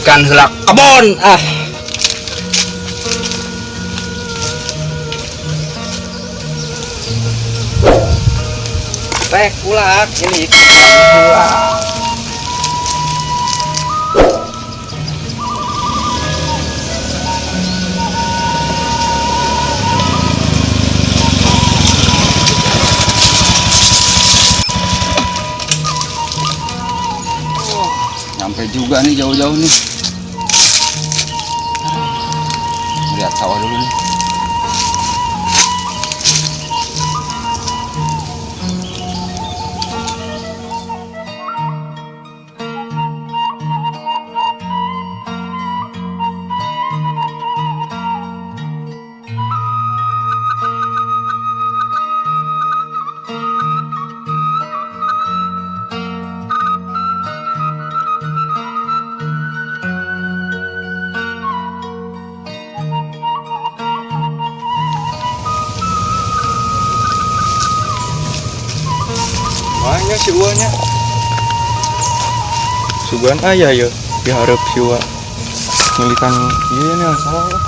Nyilikan heula kebon ah. Teh kulak ini kulak. Nyampe juga nih jauh-jauh nih. Lihat sawah dulu nih. Banyak si uangnya. Sugan ayah ya, diharap si Uwa. Nyilikan iya nih yang salah lah.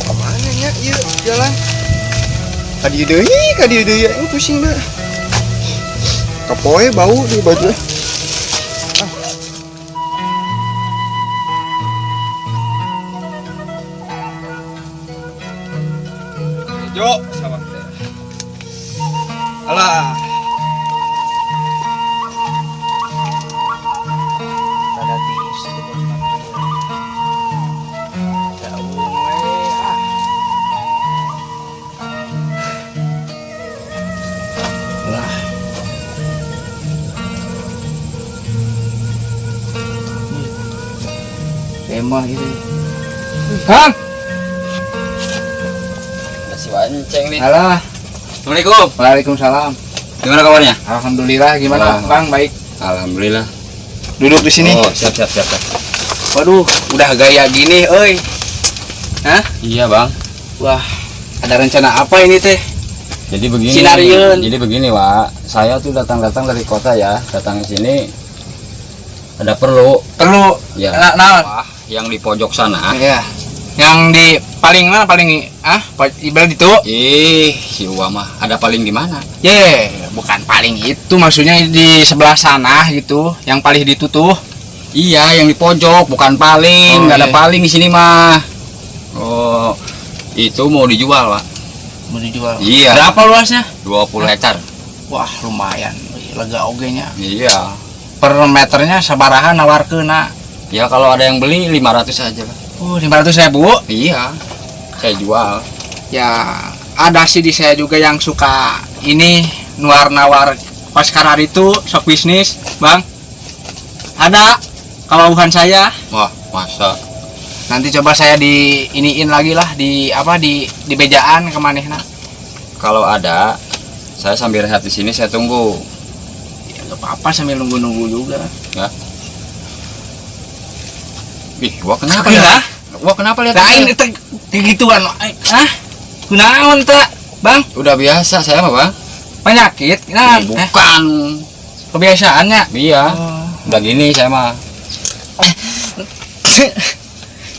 Kemana nya ieu jalan? Kadieu deui, ini pusing dah. Kapoe bau di baju. Jo, sawah teh. Alah. Rada tiis itu bos mah. Jauh we ah. Lah. Emang ini. Kang. Ada si Wanceng nih. Alah. Assalamualaikum. Waalaikumsalam. Gimana kabarnya? Alhamdulillah, gimana Wah. Bang? Baik. Alhamdulillah. Duduk di sini. Oh, siap siap siap. siap. Waduh, udah gaya gini, euy. Hah? Iya, Bang. Wah, ada rencana apa ini teh? Jadi begini. Sinariun. Jadi begini, Wak. Saya tuh datang-datang dari kota ya, datang ke sini ada perlu. Perlu. Ya. Nah, nah. Wah, yang di pojok sana. Iya. Yang di paling mana paling ah, ibarat itu? Ih, si Uwa mah ada paling di mana? Ye, bukan paling itu, maksudnya di sebelah sana gitu, yang paling ditutuh. Iya, yang di pojok, bukan paling. Oh, Nggak ada iya. paling di sini mah. Oh, itu mau dijual, Pak. Mau dijual. Iya. Berapa luasnya? 20 hektar. Wah, lumayan. Lega oge nya. Iya. Per meternya sabaraha nawarkeunna? Ya kalau ada yang beli 500 aja lah. Oh, 500.000? Iya. Saya jual. Ya, ada sih di saya juga yang suka ini nawar-nawar pas karar itu sok bisnis, Bang. Ada kalau bukan saya. Wah, masa? Nanti coba saya di iniin lagi lah di apa di bejaan ke manehna. Kalau ada, saya sambil rehat di sini saya tunggu. Ya, nggak apa-apa sambil nunggu-nunggu juga. Ya. Ih, wah kenapa Iya. ya? Wah kenapa lihat? Lain itu gituan. Ah, kunaon teh, Bang? Udah biasa saya mah, Bang. Penyakit? Nah, Ih, bukan. Kebiasaannya. Iya. Oh. Udah gini saya mah.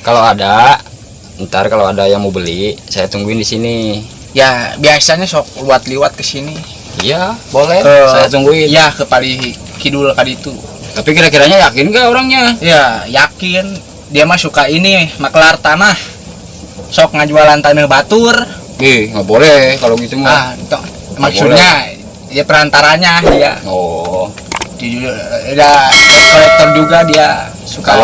Kalau ada, ntar kalau ada yang mau beli, saya tungguin di sini. Ya, biasanya sok liwat-liwat ke sini. Iya, boleh. Ke, saya tungguin. Iya, ke Pali Kidul kaditu. Tapi kira-kiranya yakin gak orangnya? Ya, yakin. Dia mah suka ini, makelar tanah. Sok ngajualan tanah batur. Ih, nggak boleh kalau gitu mah. Ah, toh, maksudnya dia perantaranya dia. Oh. Dia ada kolektor juga dia suka.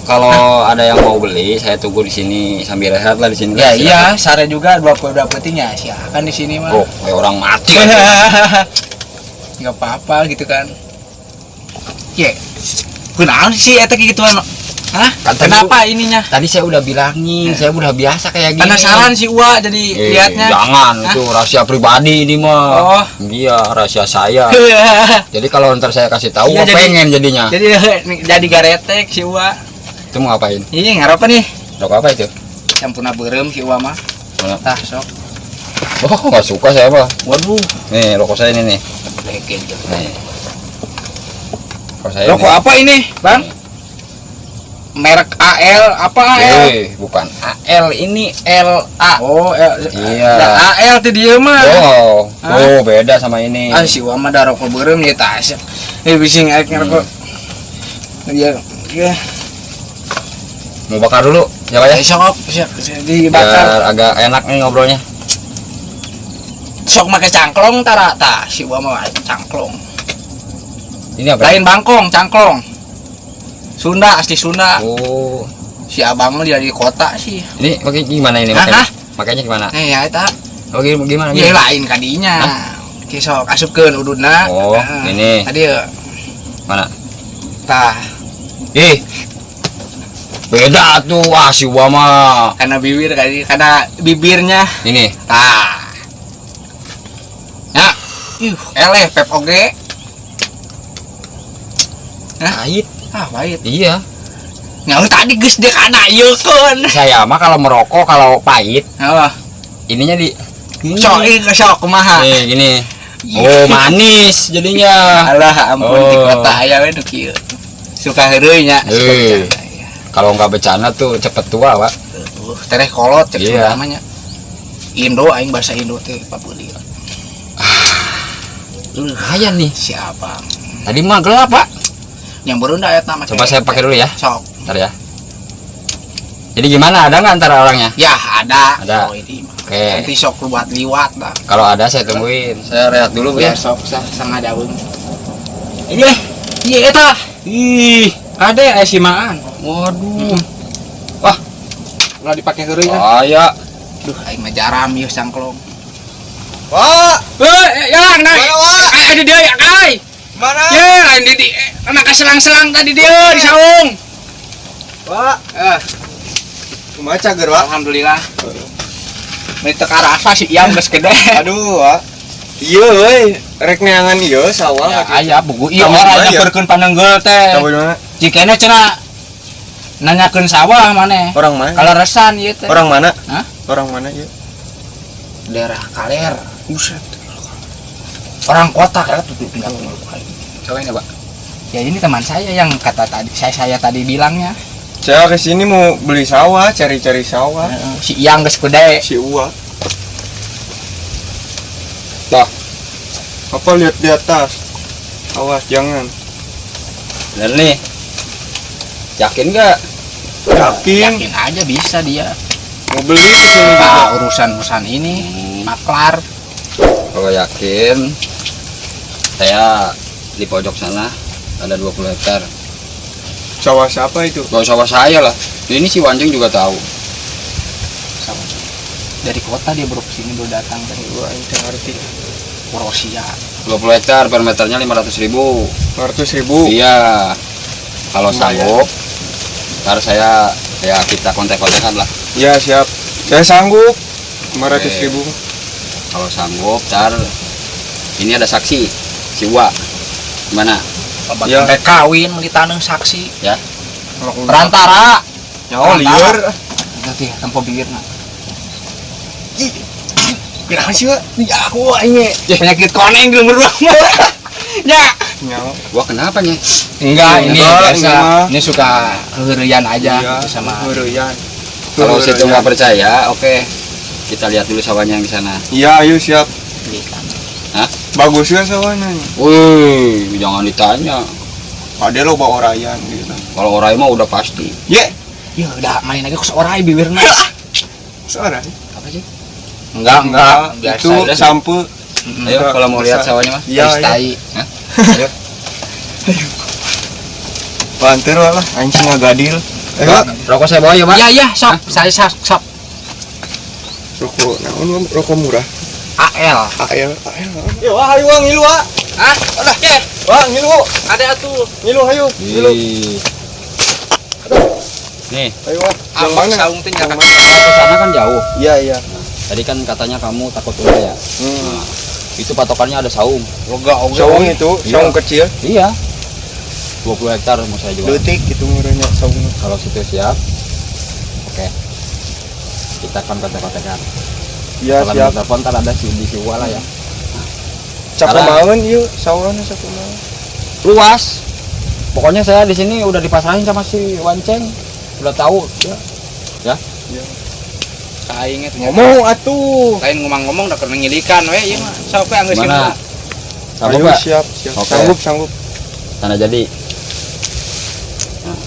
Kalau ada yang mau beli, saya tunggu di sini sambil rehat lah di sini. Ya iya, sare juga 22 peting ya, silakan di sini mah. Oh, kayak orang mati. Nggak apa-apa gitu kan. Ye. Kunaon sih eta gituan? Hah? Kan tadi Kenapa ininya? Tadi saya udah bilangin, saya udah biasa kayak gini. Penasaran si Uwa jadi lihatnya. Jangan, itu rahasia pribadi ini mah. Oh. Iya, rahasia saya. Jadi kalau ntar saya kasih tahu, Iya, gua pengen jadinya. Jadi garetek si Uwa. Itu mau ngapain? Ini ngarep apa nih? Rokok apa itu? Campurna beureum si Uwa mah. Mana? Tah sok. Oh, nggak suka saya mah. Waduh. Nih, rokok saya ini nih. Nih. Rokok saya Rokok ini. apa ini, Bang? Merek AL apa AL? Bukan AL, ini LA. Oh, L. Iya. Da AL teh dia mah. Oh, Hah? oh beda sama ini. Ah, si Uwa mah da rokok beureum ya tah. Eh bising aek ngerokok. Iya, iya. Mau bakar dulu, ya Pak ya? Ya sok, sok dibakar. Biar agak enak nih ngobrolnya. Sok make cangklong tara tah, si Uwa mah cangklong. Ini apa? Lain bangkong, cangklong. Sunda, asli Sunda. Oh, Si abang mah dia di kota sih. ini pakai gimana ini Hah? makanya? Makanya gimana? Eh ya eta. Oh, gimana? Ya Gimana? lain kadinya. Ki sok asupkeun ududna. Oh, Nah, ini. Tadi ya. Mana? Tah, Ih. Beda tuh, ah si Uwa mah. karena bibir kali, karena bibirnya. Ini. Tah. Ya. Ih, eleh pep oge. Hah? Pahit. Ah, pahit. Iya. Nyaho tadi geus dia kana ieu keun. Saya mah kalau merokok kalau pahit, Oh, ininya di sok ieu sok kumaha? Nih, gini. Oh, manis jadinya. Alah ampun di Oh. kota aya we nu kieu. Suka heureuy nya, suka Eh. bercanda, ya. Kalau nggak bercanda tuh cepet tua, Pak. Tereh kolot cek Iya. namanya. Indo aing bahasa Indo teh papeuli. Lumayan nih. Siapa? Tadi mah gelap, Pak. Yang baru ndak eta make. Coba saya pakai dulu ya. Sok. Ntar ya. Jadi gimana? Ada nggak antara orangnya? Ya, ada. Ada. Oh, ini mah. Oke. Nanti sok buat liwat dah. Kalau ada saya tungguin. Saya rehat dulu, Bu Ya ya. sok sah setengah daun. Ini. Iya eta. Ih. Ade aya simaan. Waduh. Wah, Ulah dipake heureuy ah. bahaya. Duh, aing mah jaram ieu cangklong. Wah, Eh, yang naik. Mana, Wak? Eh, ada dia ya, kai. mana? Ya, lain di anak selang-selang tadi dia di saung. Wah, Eh, kumaha cager, Wak? alhamdulillah. Ini teu karasa si Iam geus gede. Aduh, Wak. Iya euy, rek neangan ieu sawah. Ya, aya buku ieu Kamu orang mana ya? nyaperkeun panenggel teh. Tahu di mana? Jikene cenah nanyakeun sawah maneh. Orang mana? Kalau resan ieu teh. Orang mana? Hah? Orang mana ieu? Daerah Kaler. Buset. Orang kota kan tuh tinggal. Cobain ya, Pak. Ya ini teman saya yang kata tadi saya tadi bilangnya. Saya ke sini mau beli sawah, cari-cari sawah. Si Iyang geus gede. Si Uwa. Lah. Apa lihat di atas? Awas jangan. Bener nih. Yakin nggak? Yakin. Yakin aja bisa dia. Mau beli ke sini juga. Nah, urusan-urusan ini maklar. Kalau yakin, saya di pojok sana ada 20 hektar. Sawah siapa itu? Gak sawah saya lah. Ini si Wanjeng juga tahu. Sama. Dari kota dia baru kesini baru datang dari Wah, ini teu ngerti. Kroasia. 20 hektar per meternya 500 ribu. 500 ribu. Iya. Kalau Lumayan. sanggup, ntar saya ya kita kontak-kontakan lah. Ya, siap. Saya sanggup. 500 ribu. Kalau sanggup, ntar ini ada saksi, si Wa. Gimana? Ya. Sampai kawin di tanah saksi. Ya. Perantara. Nyawa lieur. Nanti tempo bibirna. Kenapa sih, Wak? Ya aku ini penyakit koneng di berdua. Ya. Nyawa. Wah kenapa nih? Enggak, ini Enggak, biasa. enggak. Ini suka heureyan aja Iya, gitu sama. Heureyan. Kalau situ nggak percaya, oke. Kita lihat dulu sawahnya yang di sana. Iya, ayo siap. Hah? Bagus kan sawahnya. Wih, jangan ditanya. Ada lo bawa orayan gitu. Kalau orai mah udah pasti. Ye, Ya udah main lagi kok orai bibirna. seorang. Apa sih? Enggak, enggak. Biasa. Itu udah. sampo. Ayo Enggak, kalau mau lihat bisa. sawahnya mas. Iya, Terus iya. tai. Hah? Ayo. Panter lah, anjing ngagadil. Eh, Pak, Rokok saya bawa ya, Pak. Iya, iya, sok. Saya sok, sok. rokok naon rokok murah. AL. AL, AL. Ya, wah, ayo wah ngilu, wah. Hah? Udah, ya. Wah, ngilu. Ada atuh. Ngilu ayo, ngilu. Ih. Nih, Ayo, Wak. Yang Abang mana? saung teh kalau nyaka. ke sana kan jauh. Iya, iya. Tadi kan katanya kamu takut ular ya. Hmm. Nah, itu patokannya ada saung. Lega oge. Saung itu, Iya. saung kecil. Iya. 20 hektar mau saya jual. Leutik gitu meureunnya saung. Kalau situ siap. Oke. Kita kan kontak-kontakan. Iya, Kalau siap. telepon ntar ada si di Siwa lah ya. Sakumaheun ieu saungna sakumaha? Luas. Pokoknya saya di sini udah dipasrahin sama si Wanceng. Udah tahu ya. Ya. Iya. Aing teh Ngomong atuh. Lain ngomong-ngomong da keur ngilikan we ieu mah. Sok we anggeus Gimana? Sanggup Ayo, nggak? siap, siap. Oke. Sanggup, sanggup. Tanda jadi. Nah,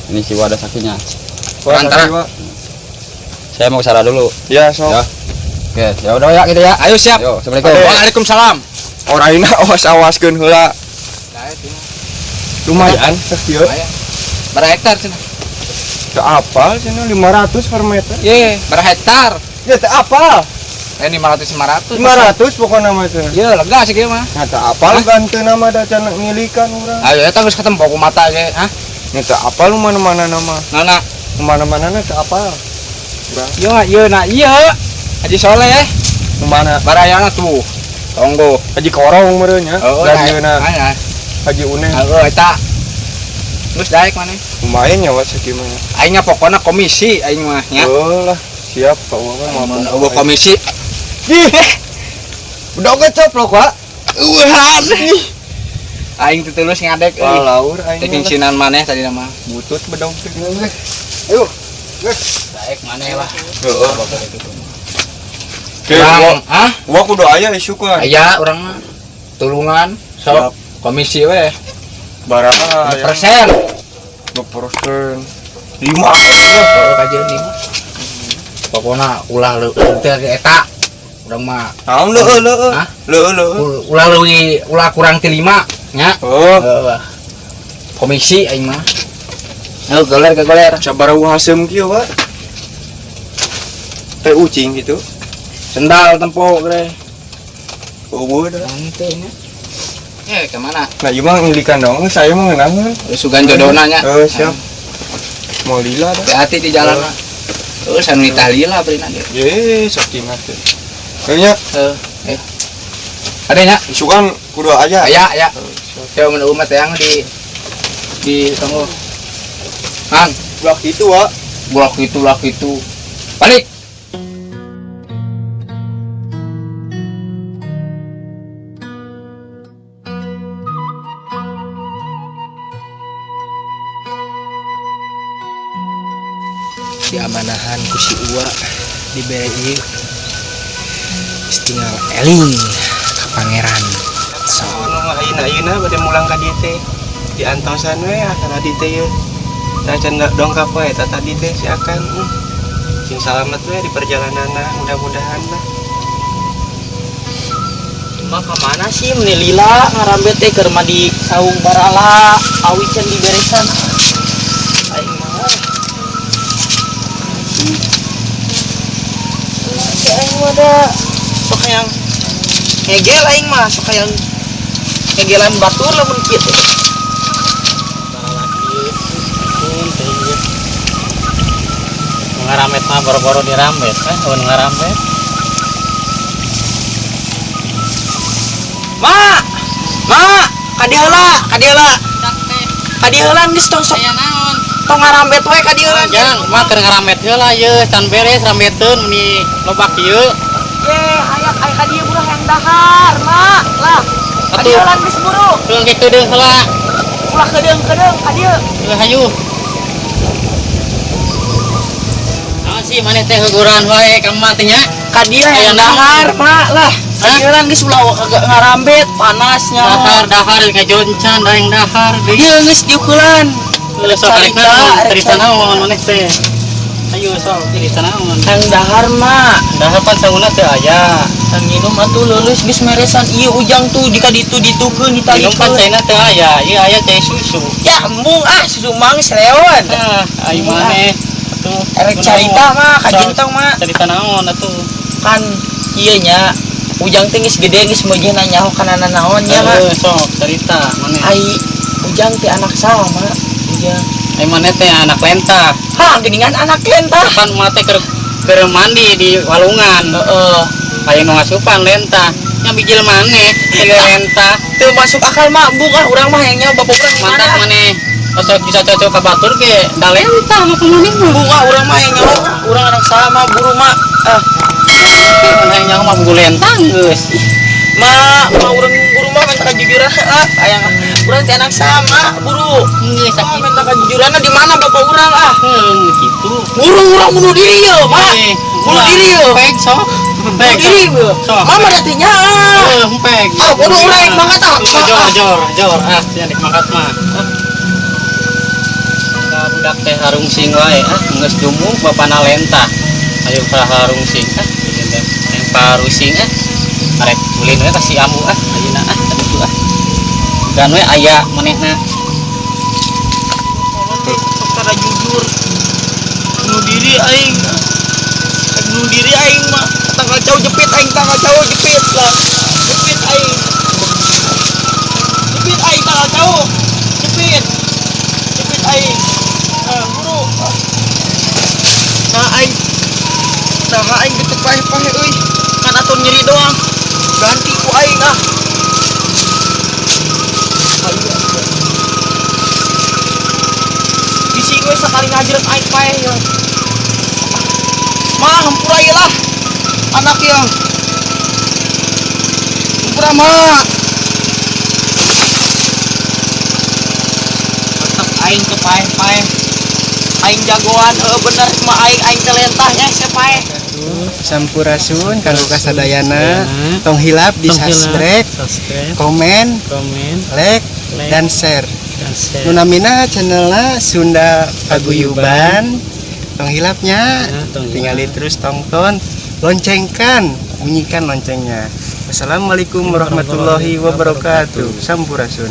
ini Siwa ada saksinya. Wah, Perantara. saksi, Wak. Saya mau ke sana dulu. Ya, sok. Ya. Oke, ya udah ya gitu ya. Ayo siap. Yo, Assalamualaikum. Ade. Waalaikumsalam. Oraina awas-awaskeun heula. Lumayan sakieu. Berapa hektar cenah? Teu apal cenah 500 per meter. Ye, berapa hektar? Ya teu apal. Eh 500 500. 500 pokokna mah cenah. Ye, lega sih kieu mah. Nah, teu apal ganti nama da cenah ngilikan urang. Ayo eta geus ketempo ku mata ge, hah? Nya teu apal nu mana-mana nama. Nah, nah. Nu mana-mana na teu apal. Urang Ieu mah ieu nah ieu. Haji Soleh nu mana? barayana tuh. Tonggo. Haji Korong meureun nya. Oh, Dadieuna nah. Haji Uneh. Heeh, eta. Geus daek maneh. Lumayan ya Wak sakieu mah. Aing mah pokona komisi aing mah nya. Oh lah, siap Pak Wawan mau Mun apa? eueuh komisi. Ih. Udah oke coplok, Pak. Eueuhan. Aing teu tulus ngadek euy. Walaur aing. Teh mah. kingsinan maneh tadi mah. Butut bedong teh. Ayo. Daek maneh lah. Heeh. Oke, Urang, hah? Wah kudu aya isukan. Aya urang mah. Tulungan sok komisi we. Baraha ya. Persen. 2%. 5. Heeh, kajian ieu mah. Pokona ulah leuweung teh eta. Urang mah Naon leueuh leueuh. Hah? Leueuh leueuh. Ulah leuwih ulah kurang ti 5 nya. Oh, Heeh. Komisi aing mah. Ayo goler ke goler. sabaraha haseum kieu, Pak? Teh ucing gitu. Sendal tempo gre. Eueuh dah. Nanti nya. Eh, kemana? Nah, ieu mah ngilikan dong, saya mah ngeunaheun. Sugan jodona nya. Heeh, siap. Mau lila dah. Hati-hati di jalan mah. Heeh, sanu lila beri nanti. Ye, sok ingat teh. Kayaknya Heeh. Eh. Ada nya? isukan kudu aya. Aya, aya. Heeh, siap. Coba mun umat yang di tunggu. Man, Blok itu, Wak. blok itu, blok itu. Balik. Diamanahan ku si Uwa dibere ieu geus tinggal eling ka pangeran so Nu ayeuna ayeuna bade mulang ka dieu teh. Diantosan we akang adi teh yeuh. Tah can dongkap we eta tadi teh si akang. Sing salamet we di perjalananna mudah-mudahan lah. Mah kemana sih meni lila ngarambet teh keur mah di saung barala awi can diberesan. Aing mah. Si aing mah da sok hayang ngegel aing mah sok hayang ngegelan batur lamun kieu teh. Barala kieu pun teh ieu. Nu ngaramet mah boro-boro dirambet eh nu ngarambet. Ma! Ma, ka dieu heula, ka dieu heula. Ka dieu heula geus tong sok Aya naon? tong ngarambet we ka dieu heula. Jang, mah keur ngaramet heula ieu can beres rambeteun meni loba kieu. Ye, hayak aya ka dieu buru hayang dahar, Ma. Lah, ka dieu heula geus buru. Keung ke keudeung heula. Ulah kedeung-kedeung ka dieu. Heuh hayu. Naon sih maneh teh huguran wae ka mah teh nya? Ka dieu Aya hayang naon? dahar, Ma. Lah, ka Hah? dieu heula geus ulah kagak ngarambet panasnya. Dahar dahar ngajoncan daeng dahar deui. Ieu geus diukulan. Heuh sok arek Carita, naon? arek Cerita carita. naon maneh teh? Ayo sok cerita naon? Hayang dahar, Ma. Dahar pan sauna teu aya. Hayang minum atuh leuleus geus meresan ieu ujang tuh di ka ditu ditukeun Minum pan ditalikeun. caina teu aya, ieu aya cai susu. Ya embung ah susu mang selewan. Ah, ayo maneh atuh. Erek carita mah ka jentong mah Cerita naon atuh? kan ieu nya ujang teh geus gede geus meujeuhna nyaho kana nanaon nya mah. Heuh, sok cerita maneh. Ai ujang teh anak saha mah? Ujang. Ai maneh teh anak lentah. Hah, geuningan anak lentah. Kan mah teh keur mandi di walungan. Heeh. Aya nu ngasupan lentah. Nya bijil maneh teh lentah. Teu masuk akal mah, embung ah urang mah hayang nyaho bapak urang di mana. Mantap maneh. Osok bisa cocok ka batur ge da lentah mah maneh mah. Embung ah urang mah hayang nyaho urang anak sama buru mah. Ah, Mun hayang nyaho mah buku lentah geus. Ma, ma urang buru mah minta kejujuran ah, hayang urang teh anak sama buru. Geus Ah, sakitu. minta kejujuran di mana bapak urang ah? Gitu. Buru urang bunuh diri yo, ma. Bunuh diri yo. Pek sok. Bunuh Pek. diri yo. Sok. Mama datanya ah. Pek. Ah, bodoh urang yang mangkat ah. Jor jor jor ah sia nek mangkat mah. Ka budak teh harungsing wae ah geus dumuk bapana lentah. Ayo ka harungsing ah ieu teh yang parusing ah. Arek ulin we ka si ambu ah ayeuna ah aduh ah. Dan we aya manehna. Sok tara jujur. Bunuh diri aing. Rek bunuh diri aing mah. Tanggal jauh jepit aing, tanggal jauh jepit lah. Jepit aing. Jepit aing tanggal jauh. Jepit. Jepit aing. Ah, buru. Nah aing. Nah aing gitu paeh-paeh euy. Kan atur nyeri doang. Ganti ku aing ah. Bisi gue sekali ngajarin aing paeh ya. Mah hampura ieu lah. Anak ya. Hampura mah. Tetep aing ke paeh-paeh. Aing jagoan, heuh bener mah aing aing teh lentahnya se paeh. Sampurasun kanggo kasadayana, tong hilap di subscribe, komen, like, dan share. Nu namina channelna Sunda Paguyuban. Tong hilapnya, tinggali terus tonton, loncengkan, bunyikan loncengnya. Wassalamualaikum warahmatullahi wabarakatuh. Sampurasun.